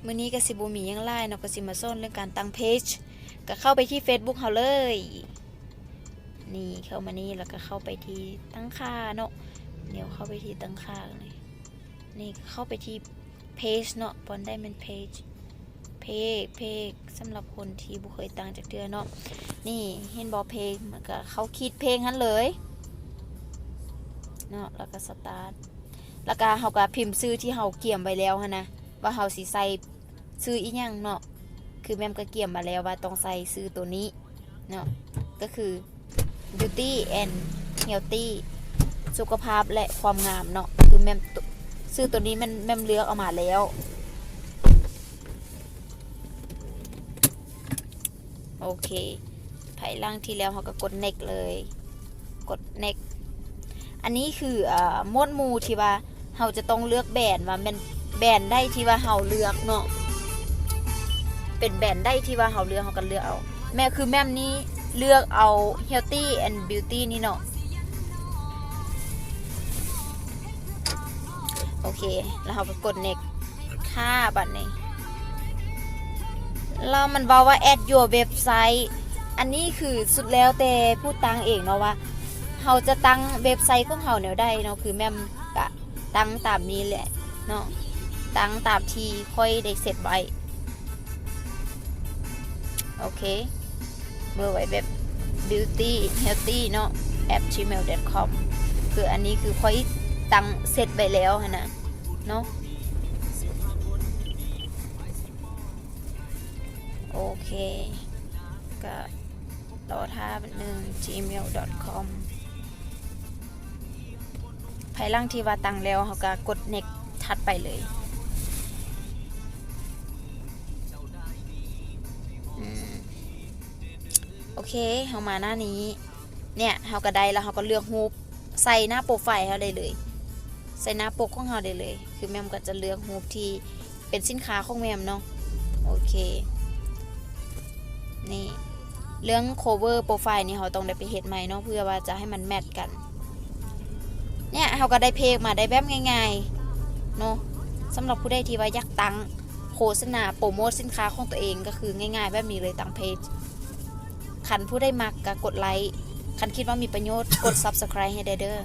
ມື້ນີ້ກໍຊິບໍ່ມີຫຍັງຫຼາຍເນາະ ກໍຊິມາສອນເລື່ອງການຕັ້ງເພຈ. ກໍເຂົ້າໄປທີ່ Facebook ເຮົາເລີຍ. ນີ້ ເຂົ້າມານີ້ ແລ້ວກໍເຂົ້າໄປທີ່ຕັ້ງຄ່າເນາະ. ດຽວເຂົ້າໄປທີ່ຕັ້ງຄ່ານີ້ ນີ້ກໍເຂົ້າໄປທີ່ເພຈເນາະ ບ່ອນໃດແມ່ນເພຈ ເພຈ ເພຈ ສຳລັບຄົນທີ່ບໍ່ເຄີຍຕັ້ງຈັກເທື່ອເນາະ. ນີ້ ເຫັນບໍ່ ເພຈ ມັນກໍເຂົ້າຂີດເພຈຫັ້ນເລີຍເນາະ ແລ້ວກໍສະຕາດ ແລ້ວກໍເຮົາກໍພິມຊື່ທີ່ເຮົາກຽມໄວ້ແລ້ວຫັ້ນນະ ວ່າເຮົາຊິໃສ່ຊື່ອີ່ຫຍັງເນາະ. ຄືແໝ່ມກໍກຽມມາແລ້ວວ່າຕ້ອງໃສ່ຊື່ໂຕນີ້ເນາະ ກໍຄື Beauty and Healthy ສຸຂະພາບ ແລະ ຄວາມງາມເນາະ. ຄືແໝ່ມ ຊື່ໂຕນີ້ແມ່ນແໝ່ມເລືອກເອົາມາແລ້ວ. ໂອເຄ ພາຍຫຼັງທີ່ແລ້ວເຮົາກໍກົດ next ເລີຍ ກົດ next. ອັນນີ້ຄື ເອີ ໝວດໝູ່ທີ່ວ່າເຮົາຈະຕ້ອງເລືອກແບຣນ ວ່າແມ່ນແບຣນໃດທີ່ວ່າເຮົາເລືອກເນາະ ເປັນແບຣນໃດທີ່ວ່າເຮົາເລືອກ ເຮົາກໍເລືອກເອົາ. ແມ່ ຄືແໝ່ມນີ້ເລືອກເອົາ Healthy and Beauty ນີ້ເນາະ. ໂອເຄ ແລ້ວເຮົາກໍກົດ next ຄ່າບັດນີ້ ແລ້ວມັນເວົ້າວ່າ add your website. ອັນນີ້ຄືສຸດແລ້ວແຕ່ຜູ້ຕັ້ງເອງເນາະ ວ່າເຮົາຈະຕັ້ງເວັບໄຊຂອງເຮົາແນວໃດເນາະ. ຄືແໝ່ມກະຕັ້ງຕາມນີ້ແຫຼະເນາະ ຕັ້ງຕາມທີ່ຂ້ອຍໄດ້ເຊັດໄວ້. ໂອເຄ www beauty healthy ເນາະ at gmail dot com ຄືອັນນີ້ຄືຂ້ອຍຕັ້ງເຊັດໄວ້ແລ້ວຫັ້ນນະເນາະ. ໂອເຄ ກະລໍຖ້າແປັບໜຶ່ງ gmail dot com. ພາຍຫຼັງທີ່ວ່າຕັ້ງແລ້ວ ເຮົາກະກົດ next ຖັດໄປເລີຍ. ອືມ ໂອເຄ ເຮົາມາໜ້ານີ້ ເນຍ ເຮົາກະໄດ້ລະ ເຮົາກະເລືອກຮູບໃສ່ໜ້າໂປຣໄຟເຮົາໄດ້ເລີຍ ໃສ່ໜ້າປົກຂອງເຮົາໄດ້ເລີຍ. ຄືແໝ່ມກະຈະເລືອກຮູບທີ່ເປັນສິນຄ້າຂອງແໝ່ມເນາະ. ໂອເຄ ນີ້ ເລື່ອງ cover profile ນີ້ເຮົາຕ້ອງໄດ້ໄປເຮັດໃໝ່ເນາະ ເພື່ອວ່າຈະໃຫ້ມັນແມັດກັນ. ເນຍ ເຮົາກໍໄດ້ເພຈມາໄດ້ແບບງ່າຍໆເນາະ. ສຳລັບຜູ້ໃດທີ່ວ່າຢາກຕັ້ງໂຄສະນາໂປຣໂມດສິນຄ້າຂອງຕົວເອງ ກໍຄືງ່າຍໆແບບນີ້ເລີຍ ຕັ້ງເພຈ. ຄັນຜູ້ໃດມັກກໍກົດໄລ, ຄັນຄິດວ່າມີປະໂຫຍດ ກົດ subscribe ໃຫ້ແດ່ເດີ້.